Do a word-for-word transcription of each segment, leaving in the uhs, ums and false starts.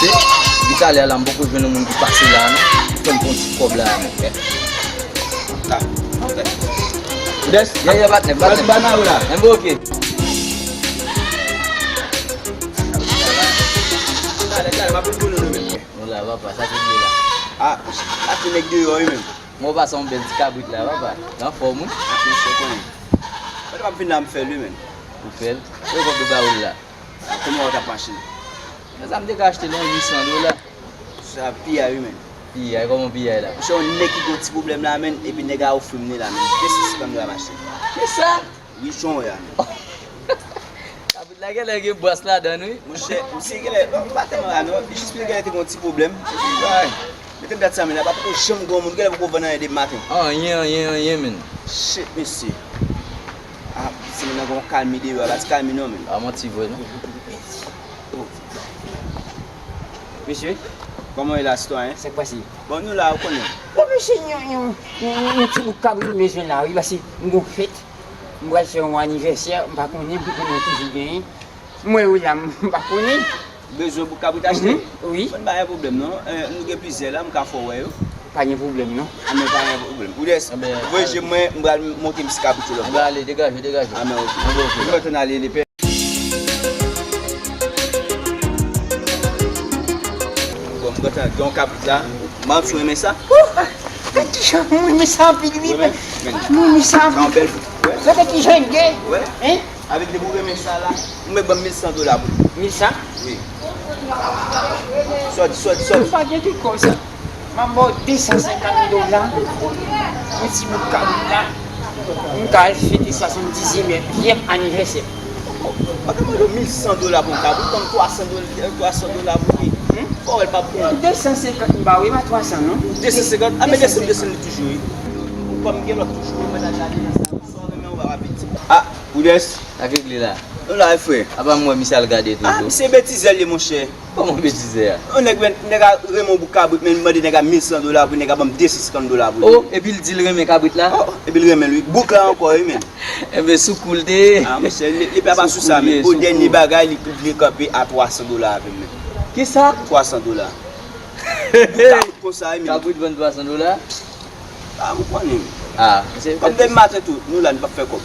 Depi talè a la, m poko jwenn yon moun ki pase la, non. Fè m pran ti kòb la, non. Ah, ok. Des, ye, ye, patnè, patnè. Ba, ba, ba, la. Enben, ok. Talè, talè, m ap vin pou nou, nou menm. Nou la, papa, sa ki vle la? Ah, sa se nèg deyò, wi, menm. Mwen pase yon bèl ti kabrit la, papa. Anfòm, wi. Ah, mesye, konnen. Mwen te p ap vin la, m fè l, wi, menm. Ou fè l? Ou konn de ba ou l la? Kòman w t ap mache? Men sa m te ka achte l yon uit san dola. Sa piyay wi, menn. Piyay, kòman piyay la? Monchè, yon nèg ki gen yon ti pwoblèm la, menn, epi nèg la ofri m li la, menn. De san senkant dola m achte. Kisa? Wi, jan w wè a, menn. Kabrit la genlè gen bwès ladan l, wi. Monchè, misye genlè, bon, m pa tèlman la, non. Jis li genlè te gen yon ti pwoblèm. Epi, bay, mete m dat sa, menn, la pa poko janm gen yon moun, genlè poko vann anyen depi maten. Anyen, anyen, anyen, menn. Shit, mesye. Ah, se moun nan gen yon kalmi deyò, pa ti kalmi non, menn. Pa manti vre, non. Mesye, kòman w ye la, sitwayen? Sa k pase? Bon, nou la, ou konnen. Bon, mesye, yon, yon, yon, yon ti bout kabrit m bezwen la, wi, paske m gon fèt. M pral fè yon anivèsè, m pa konnen, m konnen toujou genyen. M wè yo la, m pa konnen. Bezwen bout kabrit achte? Mhm, wi. Bon, pa gen pwoblèm, non. Eh, nou gen plizyè la, m ka fè w wè yo. Pa gen pwoblèm, non. A, men pa gen pwoblèm. Ou dès, voye je mwen, m pral monte m ti kabrit yo lòt bò. Anben, ale, degaje, degaje. A, men, ok. Anben, ok. M gentan ale, lepè. Bon, m gentan gen yon kabrit la. Manm, si w renmen sa. Gade kijan mwen renmen sa anpil, wi. Mwen renmen sa anpil. Gade kijan l gen. Hein? Avèk depi w renmen sa la, ou mèt ban m mil san dola pou li. Mil san? Wi. Sòdi, sòdi, sòdi. Ou pa gen tout kòb sa. M ap ba w de san senkant dola pou ti bout kabrit la. M ka al fete swasanndizyèm anivèsè. Ou te mande mil san dola pou yon kabrit, ban m twa san dola, twa san dola pou li. Hmm? Fò w wè l p ap bon. De san senkant m ba w, e pa twa san non. De san senkant? A, men desann, desann li toujou, wi. Ou pa m gen lòt toujou, wi, mwen ta gade nan sa. Sa w renmen, ou pa rapid. Ah, Oudès. Sa k regle la? Nou la, wi, frè. Apa m wè misye al gade toujou. Ah, misye betizè l ye, monchè. Kòman betizè a? Yon nèg, men, nèg a renmen yon bout kabrit, men li mande nèg a mil san dola pou li, nèg a ban m de san senkant dola pou li. Oh, epi l di l renmen kabrit la? Oh, epi l renmen l, wi. Bouk la ankò, wi, men. Enben, sou kou l te ye. Ah, monchè, li, li pa, pa sou sa, men. Pou dènye bagay, li, li kanpe a twa san dola avè m, men. Kisa? Twa san dola. Bouk kabrit konsa, wi, men. Kabrit vann twa san dola? Ah, ou konnen. Ah, se kòm depi maten tou, nou la, nou p ap fè kòb.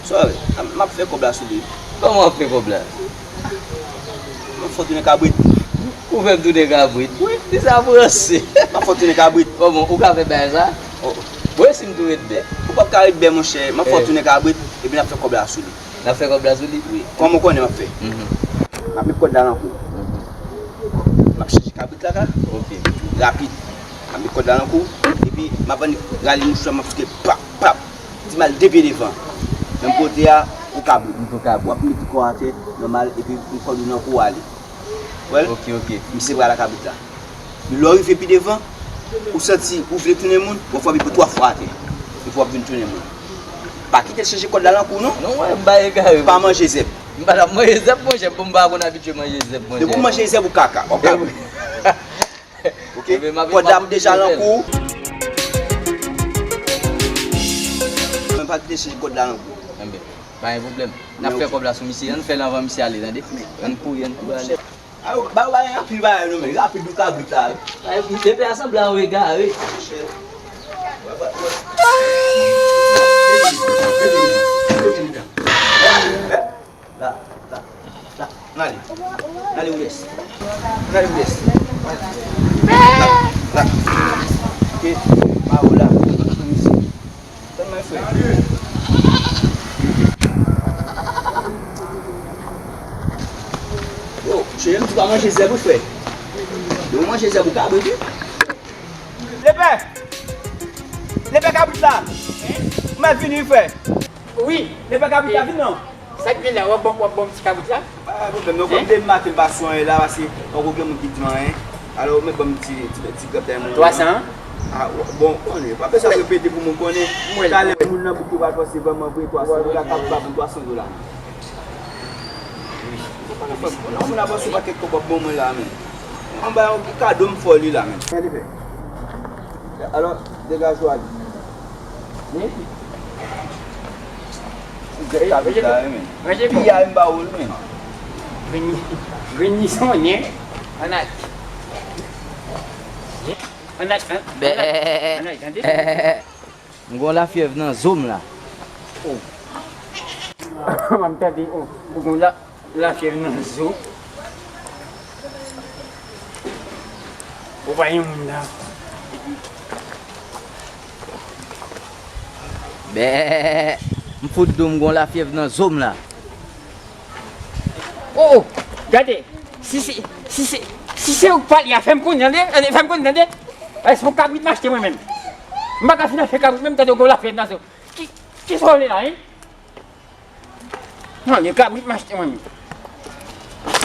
Sorry, m ap fè kòb la sou li. Kòman w ap fè kòb la? M ap fè w tounen kabrit. Ou fè m tounen kabrit? Wi. Di sa franse. M ap fè w tounen kabrit. Kòman, ou ka fè bagay sa? Oh. Bon, e si m tou ret bè? Ou p ap ka ret bè, monchè. M ap fè w tounen kabrit, epi n ap fè kòb la sou li. N ap fè kòb la sou li? Wi. Kòman w konnen m ap fè? Mhm. M ap met kòd la nan kou. Mhm. M ap chanje kabrit la, ka? Ok. Rapid. M ap met kòd la nan kou. Epi, m ap annik rale mouchwa, m ap souke, pap, pap. Di m al de pye devan. Menm kote a, ou kabrit. M tou kabrit. W ap met kò atè, nòmal, epi kòd ou nan kou ale. Wè l? Ok, ok. Misye pral ak kabrit la. Men lè w rive pi devan, ou santi ou vle tounen moun, w ap frape pou twa fwa atè. Epi w ap vin tounen moun. Pa kite l chanje kòd la nan kou w non. Non, mwen, m pa egare. Pa manje zèb. M pa t ap manje zèb, monchè, bon, m pa konn abitye manje zèb, monchè. Depi w manje zèb, ou kaka. Ok? Kòd la deja nan kou w. Men pa kite l chanje kòd la nan kou w. Enben, pa gen pwoblèm. N ap fè kòb la sou misye. Ann fè l anvan misye ale, tande. Ann kouri, ann kouri ale. Ayo, ba yo bagay anpil bagay non, men rapid ou kabrit la, wi. Lepè a sanble a yon egare. La, la, la, n ale. N ale, Oudès. N ale, Oudès. La, la. Ok, ba yo la. Tann mwen, frè. Yo, cheri, m di pa manje zèb, wi, frè. Yo, manje zèb, ou kabrit, wi. Lepè! Lepè kabrit la! Ou mèt vini, wi, frè. Wi. Lepè kabrit la, vin non. Sa k gen la, w ap ban, w ap ban m ti kabrit la? Pa gen pwoblèm, non, kòm depi maten m pa sou anyen la, paske poko gen moun ki di m anyen. Alò, ou mèt ban m ti, ti, ti grèp dèyè moun nan. Twa san an? Ah, bon, ou konnen, pa bezwen repete pou moun konnen. Talè moun nan bouk yo pral panse vrèman vre, twa san dola, k ap ba moun twa san dola. Wi. Ou pa ka fè, non, moun ap panse yon pakèt kòb w ap ban mwen la, men. Mwen ba yon kado m fè w li la, men. Gade fè. Alò, degaje w ale. Wi. Ou gèt kabrit la, wi, men. Piyay m ba ou l, men. Vini, vini sonnen. Ann al. Ann al, an, ann al. Bè. Ann al, tande. M gon lafyèv nan zo m la. Oh. M ap tande, oh, ou gon la, lafyèv nan zo. Ou pa yon moun la. Bè, m fout di w m gon lafyèv nan zo m la. Oh, oh, gade, si se, si se, si se ou k pale a, fè m konnen, tande, tande, fè m konnen, tande. Èske yon kabrit m achte mwen menm? M pa ka fin achte kabrit menm, tande, ou gon lafyèv nan zo. Ki, kisa w vle la, hein? Non, de kabrit m achte mwen menm.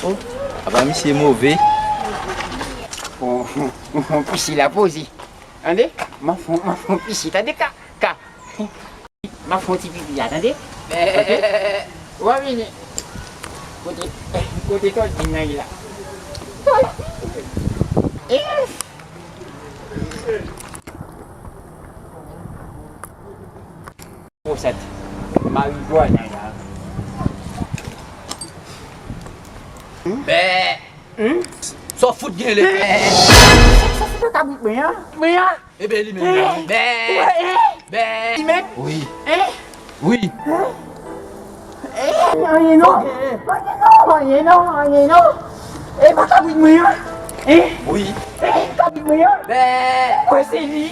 Oh, apa misye move. Bon, bon, bon, pisi la poze. Tande? M a fon, m a fon pisi, tande ka, ka. M a fon ti pipi a, tande? Kote? W a vini. Kote, kote tòl din nan ye la? Tòl din. Eh! Pwostat. Marigwana la. Bè. Hmm? Sa w fout gen le bè. Sa, sa, sa kabrit mwen an. Mwen an. Ebe li menm nan. Bè. Bè. Li menm? Wi. Wi. Anyen non. Anyen non, anyen non, anyen non. E pa kabrit mwen an. Wi. E kabrit mwen an. Bè. Mwen se li.